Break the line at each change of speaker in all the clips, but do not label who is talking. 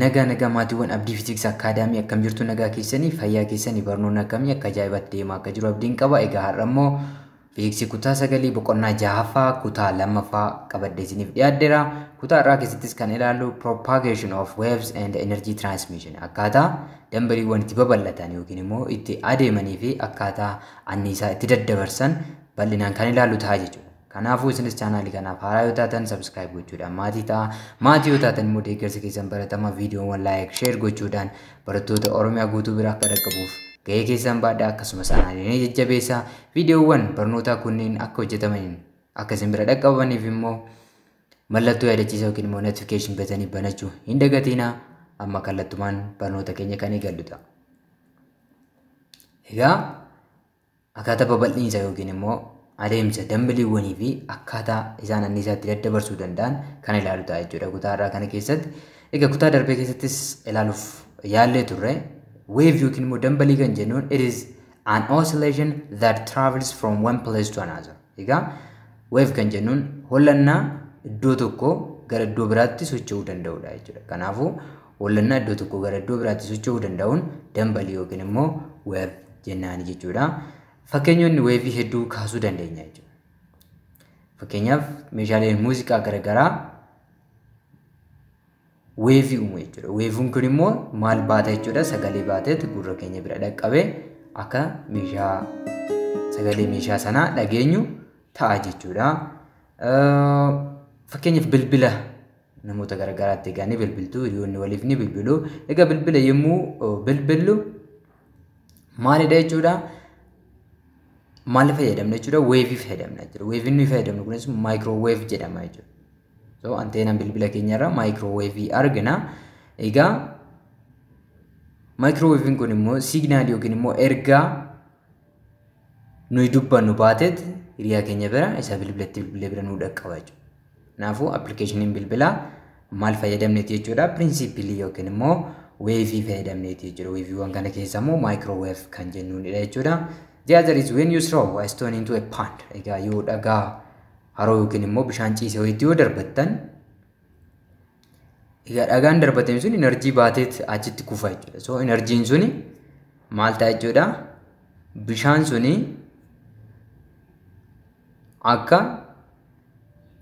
Nagaa nagaa maatiiwwan Abdii Fiiziksii Akaadaamii, akkam jirtu? Nagaa keessanii, fayyaa keessanii? Barnoonni akkamii akka ajaa'ibaatti deemaa akka jiru abdiin qaba. Egaa har'a immoo fiiziksii kutaa 9 boqonnaa 6ffaa kutaa 2ffaa qabadhee isiniif dhiyaadheera. Kutaa irraa keessattis kan ilaallu propagation of waves and energy transmission, akkaataa dambaliiwwan itti babal'atan yookiin immoo itti adeemanii fi akkaataa anniisaa itti daddabarsan bal'inaan kan ilaallu ta'a jechuudha. Kanaafuu isinis chaanaalii kanaaf haaraa yoo taatan subscribe gochuudhaan maatii ta'a. Maatii yoo taatan immoo deeggarsa keessan baratamaa viidiyoowwan like, share gochuudhaan barattoota Oromiyaa guutuu bira akka dhaqqabuuf gahee keessan baadhaa, akkasumas aanaalee jajjabeessaa. Viidiyoowwan barnootaa kunneen akka hojjetamaniin akka isin bira dhaqqabaniif immoo mallattoo yaadachiisaa yookiin immoo notification buttonii banachuu hin dagatinaa. Amma kallattumaan barnoota keenya kan eegallu ta'a. Egaa akkaataa babal'iinsa yookiin immoo adeemsa dambaliiwwanii fi akkaataa isaan anniisaatti daddabarsuu danda'an kan ilaalu ta'a jechuudha kutaa irraa kana keessatti. Egaa kutaa darbee keessattis ilaaluuf yaallee turre. Wave yookiin immoo dambalii kan jennuun, it is an oscillation that travels from one place to another. Egaa wave kan jennuun hollannaa iddoo tokko gara iddoo biraatti socho'uu danda'udha jechuudha. Kanaafuu hollannaa iddoo tokko gara iddoo biraatti socho'uu danda'uun dambalii yookiin immoo wave jennaani jechuudha. Fakkeenyonni waveii hedduu kaasuu dandeenya jechuudha. Fakkeenyaaf meeshaaleen muuziqaa garaagaraa waveii uumu jechuudha. Waveiin kun immoo maal baata jechuudha? Sagalee baateet gurra keenya bira dhaqqabee akka meeshaa sagalee meeshaa sanaa dhageenyu ta'a jechuudha. Fakkeenyaaf bilbila namoota garaagaraatti egaa ni bilbiltu, hiriyoonni waliif ni bilbilu. Egaa bilbila yommuu bilbillu maalidha jechuudha? Maal fayyadamna jechuudha? Waveii fayyadamna jechuudha. Waveiin nuyi fayyadamnu kunis microwave jedhama jechuudha. So anteenaan bilbila keenyarra microwaveii argina. Egaa microwaveiin kun immoo signalii yookiin immoo ergaa nuyi dubbannu baateet hiriyaa keenya bira isa bilbilatti bilbilee bira nuu dhaqqaba jechuudha. Kanaafuu applicationiin bilbilaa maal fayyadamneeti jechuudha? Principleii yookiin immoo waveii fayyadamneeti jechuudha. Waveiiwwan kana keessa immoo microwave kan jennuunidha jechuudha. The other is when you throw a stone into a pond. Egaa yoo dhagaa haroo yookiin immoo bishaan ciisee wayiitti yoo darbattan, egaa dhagaan darbatame sun energy baateet achitti kufa jechuudha. So energyiin suni maal ta'a jechuudha? Bishaan suni akka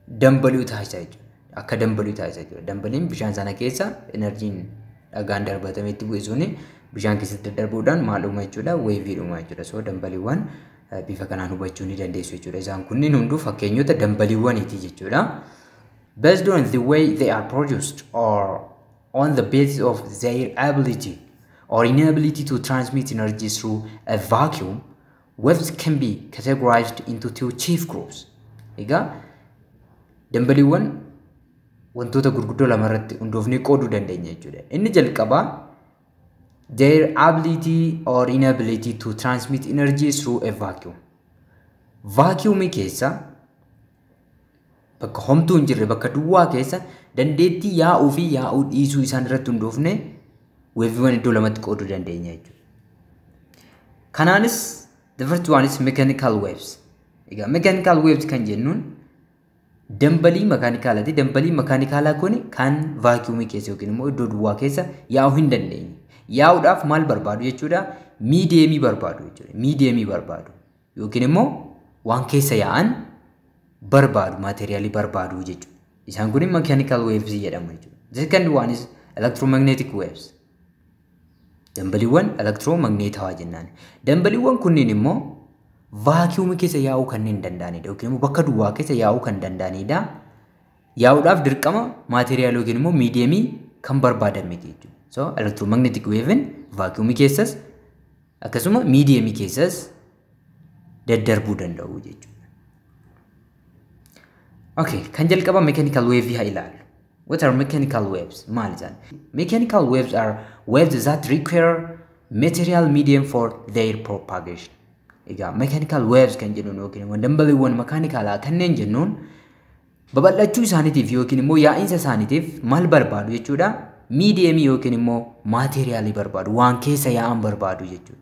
dambali'u taasisa jechuudha. Akka dambali'u taasisa jechuudha. Dambaliin bishaan sana keessa energyiin dhagaan darbatame itti bu'e suni bishaan keessatti daddarbuudhaan maal uuma jechuudha? Waveii uuma jechuudha. So dambaliiwwan bifa kanaan hubachuu ni dandeessu jechuudha. Isaan kunniin hunduu fakkeenyota dambaliiwwaniiti jechuudha. Based on the way they are produced or on the basis of their ability or inability to transmit energy through a vacuum, waves can be categorized into two chief groups. Egaa dambaliiwwan wantoota gurguddoo lamarratti hundoofnee qooduu dandeenya jechuudha. Inni jalqabaa their ability or inability to transmit energy through a vacuum. Vacuumii keessa, bakka homtuu hin jirre, bakka duwwaa keessa dandeettii yaa'uu fi yaa'uu dhiisuu isaan irratti hundoofne waveiiwwan iddoo lamatti qooduu dandeenya jechuudha. Kanaanis the first one is mechanical waves. Egaa mechanical waves kan jennuun dambalii makaanikaalati. Dambalii makaanikaalaa kun kan vacuumii keessa yookiin immoo iddoo duwwaa keessa yaa'uu hin dandeenye. Yaa'uudhaaf maal barbaadu jechuudha? Mediumii barbaadu jechuudha. Mediumii barbaadu yookiin immoo waan keessa yaa'an barbaadu, materialii barbaadu jechuudha. Isaan kun mechanical waves jedhamu jechuudha. The second one is electromagnetic waves. Dambaliiwwan elektiroomagneetawaa jennaan. Dambaliiwwan kunniin immoo vacuumii keessa yaa'uu kanneen danda'anidha yookiin immoo bakka duwwaa keessa yaa'uu kan danda'anidha. Yaa'uudhaaf dirqama materialii yookiin immoo mediumii kan barbaadan miti jechuudha. So electromagnetic wavein vacuumii keessas akkasuma mediumii keessas daddarbuu danda'u jechuudha. Okay, kan jalqaba mechanical wave haa ilaallu. What are mechanical waves? Maal isaan? Mechanical waves are waves that require material medium for their propagation. Egaa mechanical waves kan jennuun yookiin immoo dambaliiwwan makaanikaalaa kanneen jennuun babal'achuu isaaniitiif yookiin immoo yaa'insa isaaniitiif maal barbaadu jechuudha? Mediumii yookiin immoo materialii barbaadu, waan keessa yaa'an barbaadu jechuudha.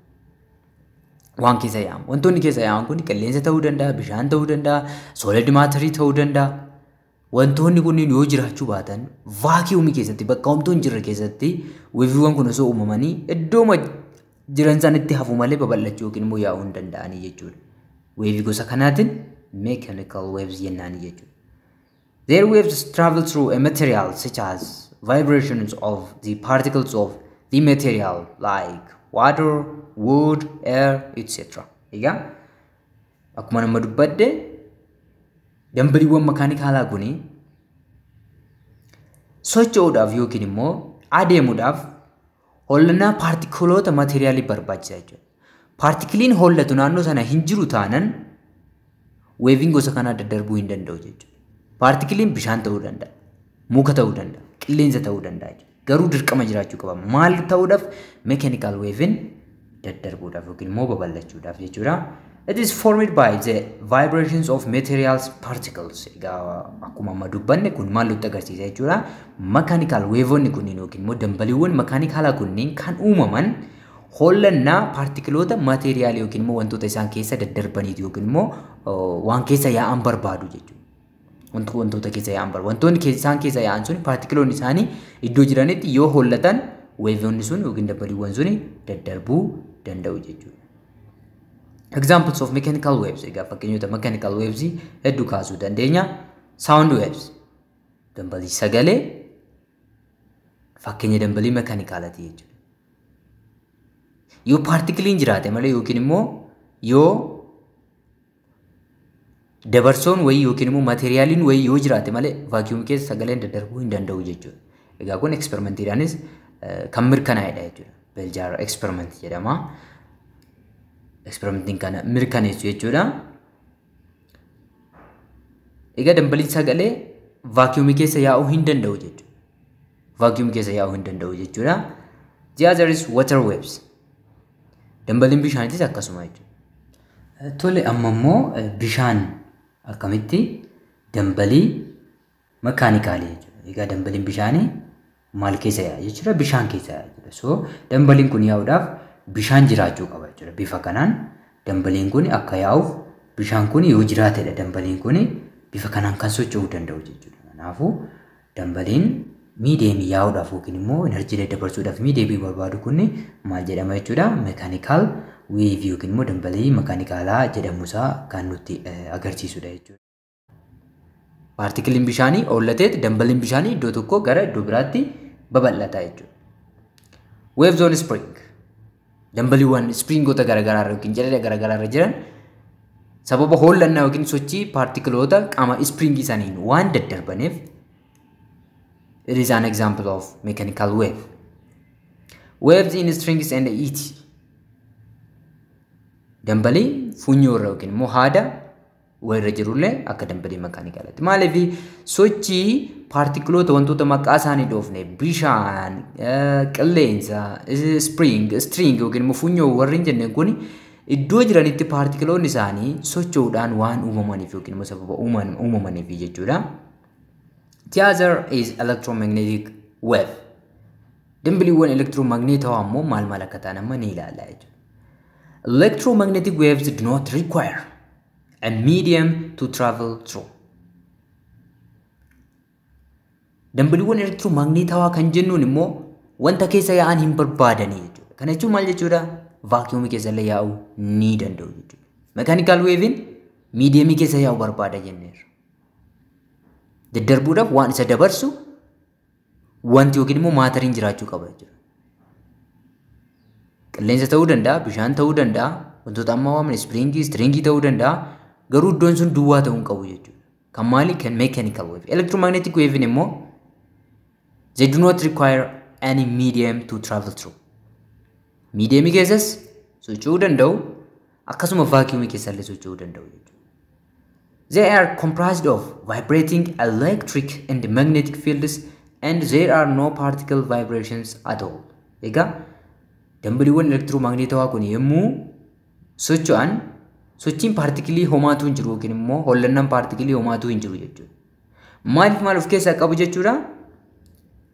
Waan keessa yaa'an. Wantoonni keessa yaa'an kun qilleensa ta'uu danda'a, bishaan ta'uu danda'a, solid matterii ta'uu danda'a. Wantoonni kunniin yoo jiraachuu baatan vaakiyuumii keessatti bakka homtuu hin jirre keessatti weeviiwwan kun osoo uumamanii iddooma jiran sanitti hafu malee babal'achuu yookiin immoo yaa'uu hin danda'anii jechuudha. Weevii gosa kanaatiin mechanical waves jennaani jechuudha. Their waves travel through a material such as vibrations of the particles of the material like water, wood, air, etc. Egaa akkuma nama dubbadde dambaliiwwan makaanikaalaa kuni socho'uudhaaf yookiin immoo adeemuudhaaf hollannaa paartikiloota maateriyaalii barbaachisa jechuudha. Paartikiliin hollatu naannoo sana hin jiru taanan weeviin gosa kanaa daddarbuu hin danda'u jechuudha. Paartikiliin bishaan ta'uu danda'a, muka ta'uu danda'a, qilleensa ta'uu danda'a jechuudha. Garuu dirqama jiraachuu qaba. Maal ta'uudhaaf? Mechanical weeviin daddarbuudhaaf yookiin immoo babal'achuudhaaf jechuudha. It is formed by the vibrations of materials particles. Egaa akkuma amma dubbanne kun maal nutti agarsiisa jechuudha. Mechanical waveonni kunniin yookiin immoo dambaliiwwan makaanikaalaa kunniin kan uumaman hollannaa paartikiloota maateriyaalii yookiin immoo wantoota isaan keessa daddarbaniiti yookiin immoo waan keessa yaa'an barbaadu jechuudha. Wantoota keessa yaa'an barbaadu. Wantoonni isaan keessa yaa'an sun paartikiloonni isaanii iddoo jiranitti yoo hollatan weevoonni sun yookiin dambaliiwwan sun daddarbuu danda'u jechuudha. Examples of mechanical waves. Egaa fakkeenyota mechanical waves hedduu kaasuu dandeenya. Sound waves. Dambalii sagalee fakkeenya dambalii mekaanikaalati jechuudha. Yoo paartikiliin jiraate malee yookiin immoo yoo dabarsoon wayii yookiin immoo maateriyaaliin wayii yoo jiraate malee vaakiyuumii keessa sagaleen daddarbuu hin danda'u jechuudha. Egaa kun eksperimentiidhaanis kan mirkanaa'edha jechuudha. Bell jar experiment jedhama. Eksperimentiin kana mirkaneessu jechuudha. Egaa dambaliin sagalee vaakiyuumii keessa yaa'uu hin danda'u jechuudha. Vaakiyuumii keessa yaa'uu hin danda'u jechuudha. The other is water waves. Dambaliin bishaaniitis akkasuma jechuudha. Tole, amma immoo bishaan akkamitti dambalii makaanikaalii jechuudha. Egaa dambaliin bishaanii maal keessa yaa'a jechuudha? Bishaan keessa yaa'a jechuudha. So dambaliin kun yaa'uudhaaf bishaan jiraachuu qaba jechuudha. Bifa kanaan dambaliin kun akka yaa'uuf bishaan kun yoo jiraatedha dambaliin kun bifa kanaan kan socho'uu danda'u jechuudha. Kanaafuu dambaliin miidiyeemii yaa'uudhaaf yookiin immoo enerjii daddabarsuudhaaf miidiyeemii barbaadu kun maal jedhama jechuudha? Mechanical wave yookiin immoo dambalii makaanikaalaa jedhamuusaa kan nutti agarsiisudha jechuudha. Paartikiliin bishaanii hollateet dambaliin bishaanii iddoo tokkoo gara iddoo biraatti babal'ata jechuudha. Waves on spring. Dambaliiwwan springoota garaagaraa irra yookiin jalala garaagaraa irra jiran sababa hollannaa yookiin sochii paartikiloota qaama springii isaaniin waan daddarbaniif it is an example of mechanical wave. Waves in strings and heat. Dambalii funyoo irra yookiin immoo haada wayirra jirullee akka dambalii makaanikaalaati. Maaliif? Sochii paartikiloota wantoota maqaa isaanii dhoofne bishaan, qilleensa, spring, string yookiin immoo funyoo warreen jenneen kun iddoo jiranitti paartikiloonni isaanii socho'uudhaan waan uumamaniif yookiin immoo sababa uumamaniif jechuudha. The other is electromagnetic wave. Dambaliiwwan elektiroomagneetawaa immoo maal maal akka ta'an amma ni ilaalla jechuudha. Electromagnetic waves do not require a medium to travel through. Dambaliiwwan elektiroomagneetawaa kan jennuun immoo wanta keessa yaa'an hin barbaadanii jechuudha. Kana jechuun maal jechuudha? Vaakiyuumii keessa illee yaa'uu ni danda'u jechuudha. Mechanical wave'n miidiyeemii keessa yaa'uu barbaada jenneerra. Daddarbuudhaaf waan isa dabarsu wanti yookiin immoo maatariin jiraachuu qaba jechuudha. Qilleensa ta'uu danda'a, bishaan ta'uu danda'a, wantoota amma waamne ispiriingii, istiriingii ta'uu danda'a. Garuu iddoon sun duwwaa ta'uu hin qabu jechuudha. Kan maali? Kan mechanical wave. Electromagnetic wave immoo they do not require any medium to travel through. Miidiyeemii keessas socho'uu danda'u, akkasuma vaakiyuumii keessallee socho'uu danda'u jechuudha. They are comprised of vibrating electric and magnetic fields and there are no particle vibrations at all. Egaa dambaliiwwan elektiroomagneetawaa kun yommuu socho'an sochiin paartikilii homaatu hin jiru yookiin immoo hollannaan paartikilii homaatu hin jiru jechuudha. Maaliif maal of keessaa qabu jechuudha?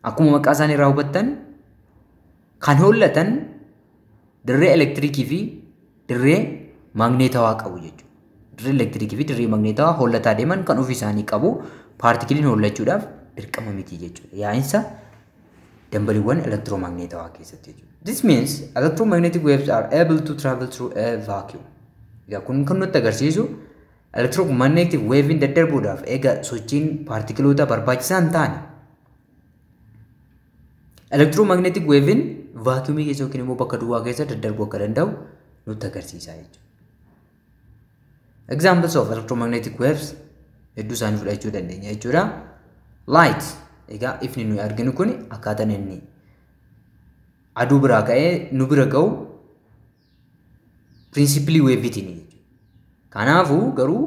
Akkuma maqaa isaanii irraa hubattan kan hollatan dirree elektiriikii fi dirree maagneetawaa qabu jechuudha. Dirree elektirikii fi dirree magneetawaa hollataa deeman kan ofii isaanii qabu. Paartikiliin hollachuudhaaf dirqama miti jechuudha. Yaa'insa dambaliiwwan elektiroomagneetawaa keessatti jechuudha. This means electromagnetic waves are able to travel through a vacuum. Egaa kun kan nutti agarsiisu electromagnetic wavein daddarbuudhaaf egaa sochiin paartikiloota barbaachisaa hin taane electromagnetic wavein vacuumii keessa yookiin immoo bakka duwwaa keessa daddarbuu akka danda'u nutti agarsiisa jechuudha. Examples of electromagnetic waves hedduu isaanii fudhachuu dandeenya jechuudha. Light, egaa ifni nuyi arginu kun akkaataan inni aduu biraa ka'ee nu bira ga'u pirinsipilii weeviitiin jechuudha. Kanaafuu garuu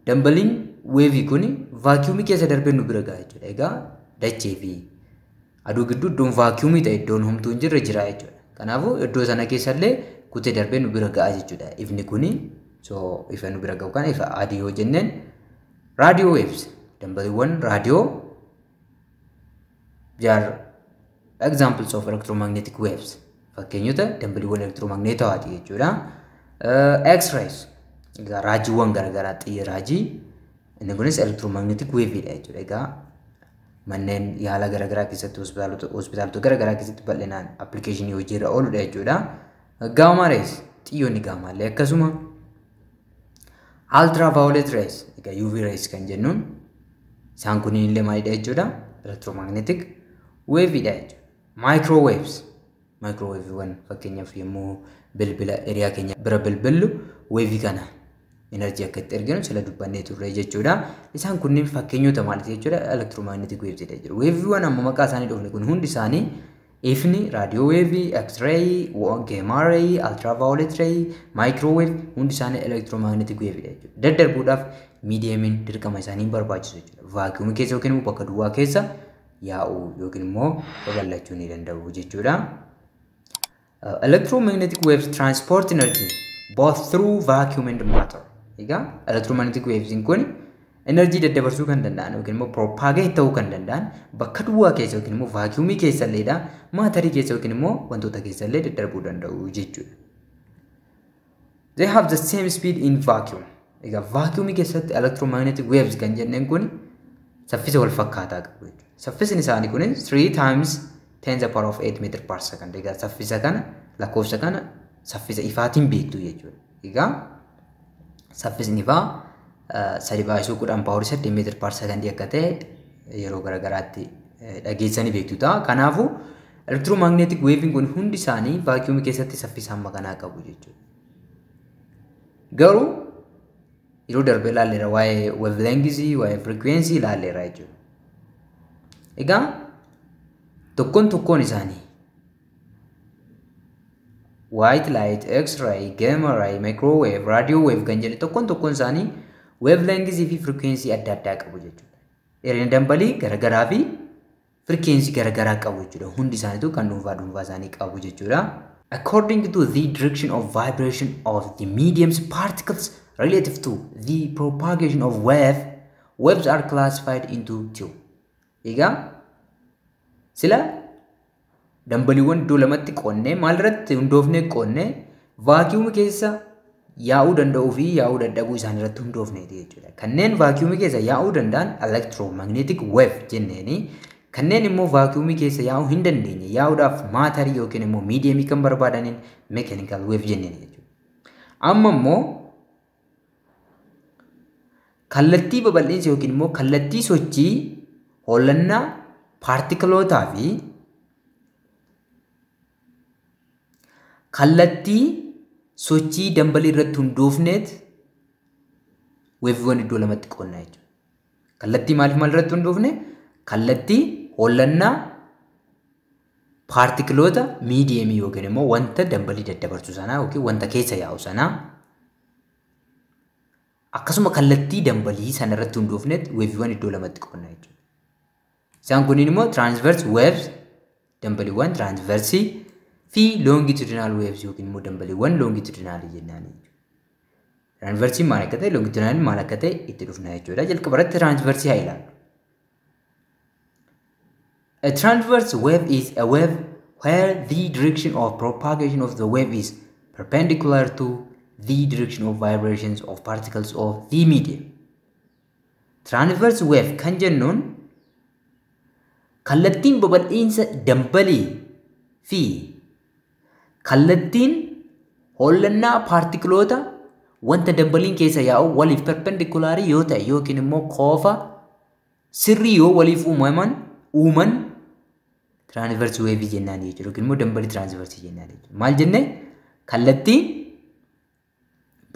dambaliin weevii kun vaakiyuumii keessa darbee nu bira ga'a jechuudha. Egaa dachee fi aduu gidduu iddoon vaakiyuumii ta'e iddoon homtuu hin jirre jira jechuudha. Kanaafuu iddoo sana keessallee kutee darbee nu bira ga'a jechuudha. Ifni kuni so ifa nu bira ga'u kana ifa adii yoo jenneen, radio waves, dambaliiwwan raadiyoo, they are examples of electromagnetic waves. Fakkeenyota dambaliiwwan elektiroomagneetawaati jechuudha. X-rays, egaa raajiiwwan garaagaraa, xiyya raajii, inni kunis electromagnetic waveidha jechuudha. Egaa manneen yaala garaagaraa keessatti, hospitaalota garaagaraa keessatti bal'inaan appilikeeshinii hojiirra ooludha jechuudha. Gamma rays, xiyyoonni gaamaallee akkasuma. Ultraviolet rays, egaa UV rays kan jennuun isaan kunniin illee maalidha jechuudha? Electromagnetic waveidha jechuudha. Microwaves, microwaveewwan fakkeenyaaf yommuu bilbila hiriyaa keenya bira bilbillu weevii kana enerjii akka itti erginu sila dubbannee turre jechuudha. Isaan kunneen fakkeenyota maaliiti jechuudha? Electromagnetic waves jechuudha. Weeviiwwan amma maqaa isaanii dhoofne kun hundi isaanii, ifni, radio wave, x-ray, gamma ray, ultraviolet ray, microwave, hundi isaanii electromagnetic wave jechuudha. Daddarbuudhaaf miidiyeemiin dirqama isaanii hin barbaachisu jechuudha. Vaakiyuumii keessa yookiin immoo bakka duwwaa keessa yaa'uu yookiin immoo babal'achuu ni danda'u jechuudha. Electromagnetic waves transport energy both through vacuum and matter. Egaa electromagnetic waves kun enerjii daddabarsuu kan danda'an yookiin immoo propagate ta'uu kan danda'an bakka duwwaa keessa yookiin immoo vaakiyuumii keessa illeedha, maatarii keessa yookiin immoo wantoota keessa illee daddarbuu danda'u jechuudha. They have the same speed in vacuum. Egaa vaakiyuumii keessatti electromagnetic waves kan jenneen kun saffisa wal fakkaataa qabu jechuudha. Saffisni isaanii kun 3 times 10 the power of 8 meter per second. Egaa saffisa kana, lakkoofsa kana saffisa ifaatiin beektu jechuudha. Egaa saffisni ifaa 3 × 10 power 8 meter per second akka ta'e yeroo garaagaraatti dhageessanii beektu ta'a. Kanaafuu electromagnetic wavein kun hundi isaanii vaakiyuumii keessatti saffisa hamma kanaa qabu jechuudha. Garuu yeroo darbe ilaalleera, waa'ee wavelengths, waa'ee frequency ilaalleera jechuudha. Egaa tokkoon tokkoon isaanii white light, x-ray, gamma ray, microwave, radio wave kan jedhe tokkoon tokkoon isaanii wavelengths fi frequency adda addaa qabu jechuudha. Dheerina dambalii garaagaraa fi frequency garaagaraa qabu jechuudha. Hundi isaaniitu kan dhuunfaa dhuunfaa isaanii qabu jechuudha. According to the direction of vibration of the medium's particles relative to the propagation of wave, waves are classified into two. Egaa sila dambaliiwwan iddoo lamatti qoonnee, maal irratti hundoofnee qoonnee? Vaakiyuumii keessa yaa'uu danda'uu fi yaa'uu dadhabuu isaan irratti hundoofneeti jechuudha. Kanneen vaakiyuumii keessa yaa'uu danda'an electromagnetic wave jenneeni, kanneen immoo vaakiyuumii keessa yaa'uu hin dandeenye, yaa'uudhaaf maatarii yookiin immoo miidiyemii kan barbaadaniin mechanical wave jenneeni jechuudha. Amma immoo kallattii babal'iinsa yookiin immoo kallattii sochii hollannaa paartikilootaa fi kallattii sochii dambalii irratti hundoofneet weeviiwwan iddoo lamatti qoonnaa jechuudha. Kallattii maaliif maal irratti hundoofne? Kallattii hollannaa paartikiloota miidiyemii yookiin immoo wanta dambalii daddabarsu sanaa yookiin wanta keessa yaa'u sanaa, akkasuma kallattii dambalii sana irratti hundoofneet weeviiwwan iddoo lamatti qoonnaa jechuudha. Isaan kunniin immoo transverse waves, dambaliiwwan transversii, fi longitudinal waves yookiin immoo dambaliiwwan longitudinalii jennaan jechuudha. Transversiin maal akka ta'e, longitudinaliin maal akka ta'e itti dhufna jechuudha. Jalqaba irratti transversii haa ilaallu. A transverse wave is a wave where the direction of propagation of the wave is perpendicular to the direction of vibrations of particles of the medium. Transverse wave kan jennuun kallattiin babal'iinsa dambalii fi kallattiin hollannaa paartikiloota wanta dambaliin keessa yaa'u waliif perpendikulaarii yoo ta'e yookiin immoo koofa sirrii yoo waliif uuman transverse wave jennaan jechuudha, yookiin immoo dambalii transverse jennaan jechuudha. Maal jenne? Kallattiin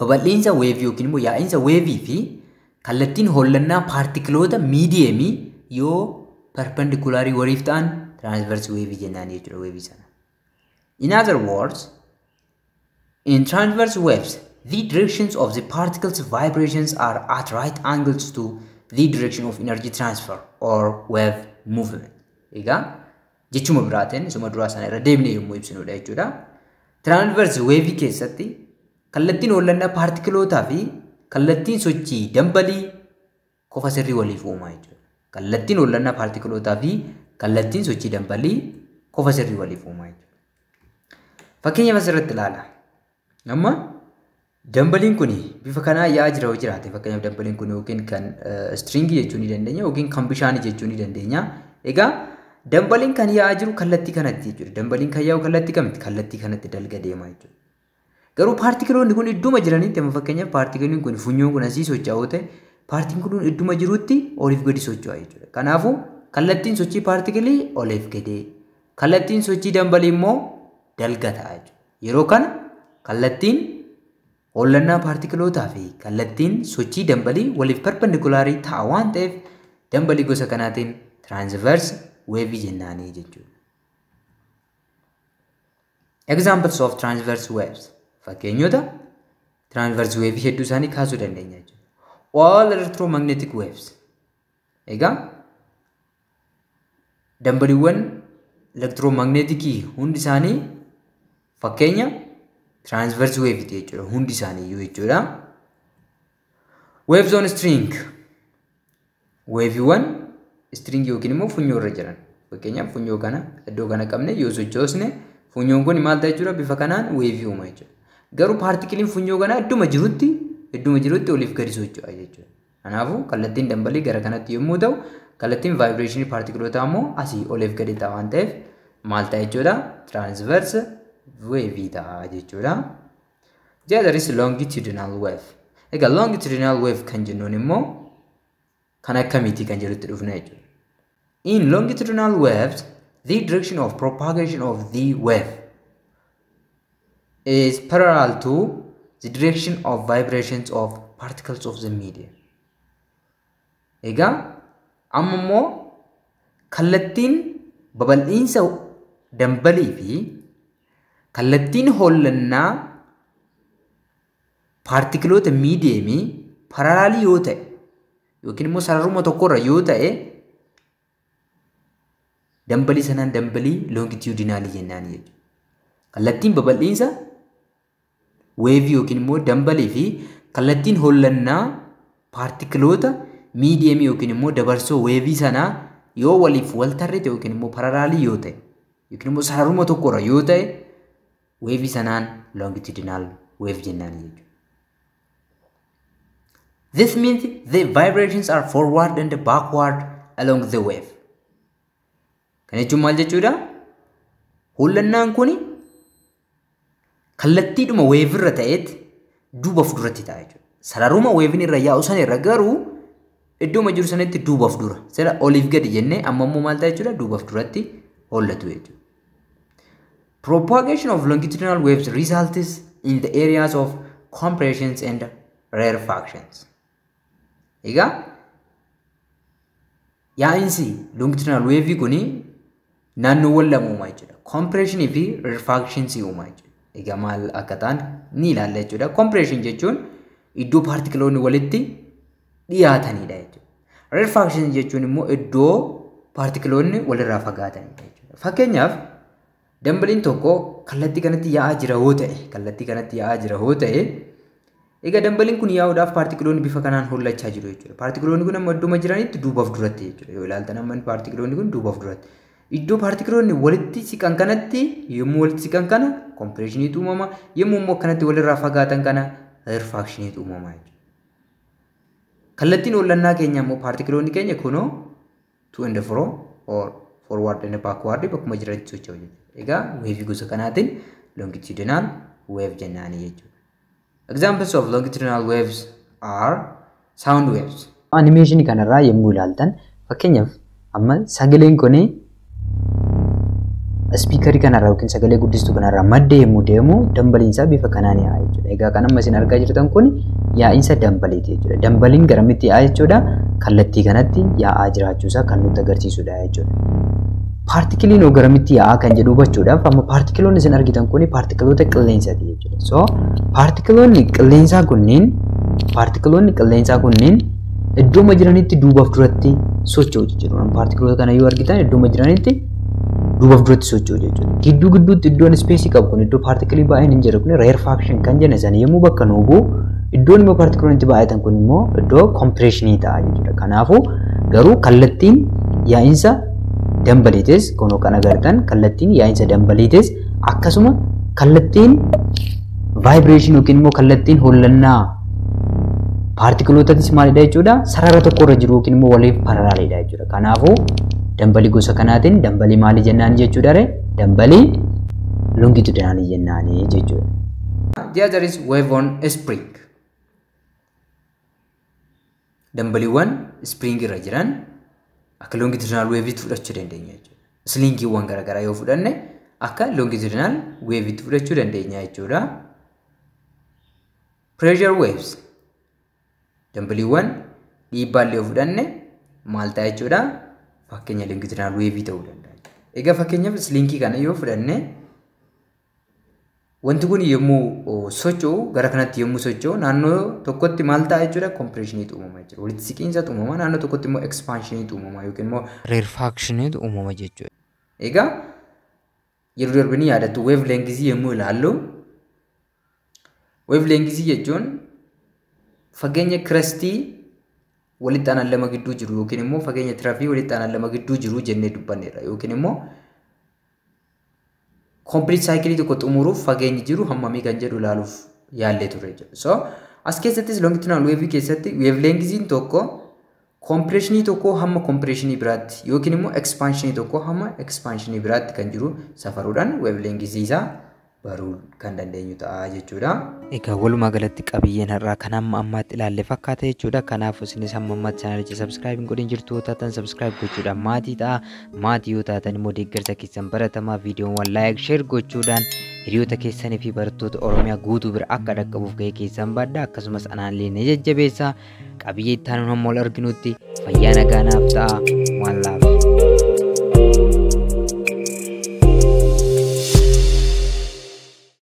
babal'iinsa wave yookiin immoo yaa'iinsa wave fi kallattiin hollannaa paartikiloota miidiyeemii yoo perpendikulaarii waliif ta'an transverse wave jennaan jechuudha wave sana. In other words, in transverse waves, the directions of the particles' vibrations are at right angles to the direction of energy transfer or wave movement. Egaa jechuma biraatiin isuma duraa sana irra deemnee yommuu ibsinudha jechuudha. Transverse wave keessatti kallattiin hollannaa paartikilootaa fi kallattiin sochii dambalii kofa sirrii waliif uumaa jechuudha. Kallattiin hollannaa paartikilootaa fi kallattiin sochii dambalii kofa sirrii waliif uumaa jechuudha. Fakkeenyaaf asirratti ilaala. Amma dambaliin kun bifa kanaa yaa'aa jira yoo jiraate, fakkeenyaaf dambaliin kun yookiin kan stringii jechuu ni dandeenya yookiin kan bishaanii jechuu ni dandeenya. Egaa dambaliin kan yaa'aa jiru kallattii kanatti jechuudha. Dambaliin kan yaa'u kallattii kamitti? Kallattii kanatti dalga deema jechuudha. Garuu paartikiloonni kun idduma jiranitti, amma fakkeenyaaf paartikiliin kun funyoon kun asii socho'aa ta'e, paartikiliin kun idduma jirutti oliif gadi socho'a jechuudha. Kanaafuu kallattiin sochii paartikilii oliif gadi, kallattiin sochii dambalii immoo dalga ta'a jechuudha. Yeroo kana kallattiin hollannaa paartikilootaa fi kallattiin sochii dambalii waliif perpendikulaarii ta'a waan ta'eef dambalii gosa kanaatiin transverse wave jennaanii jechuudha. Examples of transverse waves. Fakkeenyota transverse wave hedduu isaanii kaasuu dandeenya jechuudha. All electromagnetic waves. Egaa dambaliiwwan elektiromagneetikii hundi isaanii fakkeenya transverse wave jechuudha, hundi isaanii iyyuu jechuudha. Waves on string. Waveewwan string yookiin immoo funyoo irra jiran. Fakkeenyaaf funyoo kana iddoo kana qabne yoo sochoosne funyoon kun maal ta'a jechuudha? Bifa kanaan wave uuma jechuudha. Garuu paartikiliin funyoo kanaa idduma jirutti oliif gadi socho'a jechuudha. Kanaafuu kallattiin dambalii gara kanatti yommuu ta'u, kallattiin vaayibireeshinii paartikilootaa immoo asii oliif gadi ta'a waan ta'eef maal ta'a jechuudha? Transverse wave ta'a jechuudha. The other is longitudinal wave. Egaa longitudinal wave kan jennuun immoo kan akkamiiti kan jedhutti dhufna jechuudha. In longitudinal waves, the direction of propagation of the wave is parallel to the direction of vibrations of particles of the medium. Egaa amma immoo kallattiin babal'iinsa dambalii fi kallattiin hollannaa paartikiloota miidiyeemii paralaalii yoo ta'e yookiin immoo sararuma tokkorra yoo ta'e, dambalii sanaan dambalii longitudinaalii jennaan jechuudha. Kallattiin babal'iinsa weevii yookiin immoo dambalii fi kallattiin hollannaa paartikiloota miidiyeemii yookiin immoo dabarsoo weevii sanaa yoo waliif wal tarrete yookiin immoo paralaalii yoo ta'e yookiin immoo sararuma tokkorra yoo ta'e, weevii sanaan longitudinal wave jennaan jechuudha. This means the vibrations are forward and backward along the wave. Kana jechuun maal jechuudha? Hollannaan kun kallattiidhuma weevirra ta'eet duubaaf duratti ta'a jechuudha. Sararuma weevin irra yaa'u sana irra garuu iddooma jiru sanatti duubaaf dura. Sila oliif gadi jennee, amma immoo maal ta'a jechuudha? Duubaaf duratti hollatu jechuudha. Propagation of longitudinal waves results in the areas of compressions and rarefactions. Egaa yaa'insi longitudinal wave kuni naannoowwan lama uumaa jechuudha. Compressionii fi rarefactions uumaa jechuudha. Egaa maal akka ta'an ni ilaalla jechuudha. Compression jechuun iddoo paartikiloonni walitti dhiyaatanidha jechuudha. Rarefaction jechuun immoo iddoo paartikiloonni walirraa fagaatanidha jechuudha. Fakkeenyaaf dambaliin tokko kallattii kanatti yaa'aa jira yoo ta'e, kallattii kanatti yaa'aa jira yoo ta'e, egaa dambaliin kun yaa'uudhaaf paartikiloonni bifa kanaan hollachaa jiru jechuudha. Paartikiloonni kun amma idduma jiranitti duubaaf duratti jechuudha. Yoo ilaaltan amma paartikiloonni kun duubaaf duratti. Iddoo paartikiloonni walitti siqan kanatti, yommuu walitti siqan kana compressioniitu uumama, yommuu immoo akkanatti walirraa fagaatan kana rarefactioniitu uumama jechuudha. Kallattiin hollannaa keenya immoo paartikiloonni keenya kunoo to and fro or forward and backward bakkuma jiranitti socho'u jechuudha. Egaa waveii gosa kanaatiin longitudinal wave jennaani jechuudha. Examples of longitudinal waves are sound waves. Animationii kanarraa yommuu ilaaltan, fakkeenyaaf amma sagaleen kuni speakerii kanarraa yookiin sagalee guddistuu kanarraa maddee yommuu deemu dambaliinsaa bifa kanaan yaa'a jechuudha. Egaa kan amma isin argaa jirtan kun yaa'insa dambaliiti jechuudha. Dambaliin garamitti yaa'a jechuudha? Kallattii kanatti yaa'aa jiraachuusaa kan nutti agarsiisudha jechuudha. Paartikiliin hoo garamitti yaa'aa kan jedhu hubachuudhaaf, amma paartikiloonni isin argitan kun paartikiloota qilleensaati jechuudha. So paartikiloonni qilleensaa kunniin iddooma jiranitti duubaaf duratti socho'u jechuudha. Paartikiloota kana yoo argitan iddooma jiranitti duubaaf duratti socho'u jechuudha. Gidduu gidduutti iddoon spaceii qabu kun, iddoo paartikilii baay'een hin jirre kun rarefaction kan jenne sana yommuu bakka nuu bu'u, iddoon immoo paartikiloonni itti baay'atan kun immoo iddoo compressionii ta'a jechuudha. Kanaafuu garuu kallattiin yaa'insa dambaliitis kunoo kan agartan, kallattiin yaa'insa dambaliitis akkasuma kallattiin vibration yookiin immoo kallattiin hollannaa paartikilootatis maalidha jechuudha? Sarara tokko irra jiru yookiin immoo waliif parallelidha jechuudha. Kanaafuu dambalii gosa kanaatiin dambalii maalii jennaan jechuudha ree? Dambalii longitudinalii jennaanii jechuudha. The other is wave on spring. Dambaliiwwan spring irra jiran akka longitudinal wave'itti fudhachuu dandeenya jechuudha. Slingiiwwan garaagaraa yoo fudhanne akka longitudinal wave'itti fudhachuu dandeenya jechuudha. Pressure waves, dambaliiwwan dhiibbaallee yoo fudhanne maal ta'a jechuudha? Fakkeenya longitudinal wave ta'uu danda'a. Egaa fakkeenyaaf slingii kana yoo fudhanne, wanti kun yommuu socho'u, gara kanatti yommuu socho'u, naannoo tokkotti maal ta'a jechuudha? Compressioniitu uumama jechuudha. Walitti siqiinsatu uumama, naannoo tokkotti immoo expansioniitu uumama yookiin immoo rarefactioniitu uumama jechuudha. Egaa yeroo darbanii yaadattu, wave lengthii yommuu ilaallu, wave lengthii jechuun fageenya crestii walitti aanan lama gidduu jiru yookiin immoo fageenya troughii walitti aanan lama gidduu jiru jennee dubbanneerra, yookiin immoo complete cycleii tokko xumuruuf fageenyi jiru hammamii kan jedhu ilaaluuf yaallee turre jechuudha. So as keessattis longitudinal wave keessatti wavelengthiin tokko compressionii tokko hamma compressionii biraatti yookiin immoo expansionii tokko hamma expansionii biraatti kan jiru safaruudhaan wavelengthii isaa baruu kan dandeenyu ta'a jechuudha. Egaa walumaa galatti qabiyyeen har'aa kan hamma ammaatti ilaalle fakkaata jechuudha. Kanaaf isinis hamma ammaatti channelicha subscribe hin godhin jirtu yoo taatan subscribe gochuudhaan maatii ta'a. Maatii yoo taatan immoo deeggarsa keessan baratamaa viidiyoowwan like, share gochuudhaan hiriyoota keessanii fi barattoota Oromiyaa guutuu bira akka dhaqqabuuf gahee keessan baadha. Akkasumas anaallee ni jajjabeessa. Qabiyyee itti aanuun hamma wal arginutti fayyaa nagaa naaf ta'a.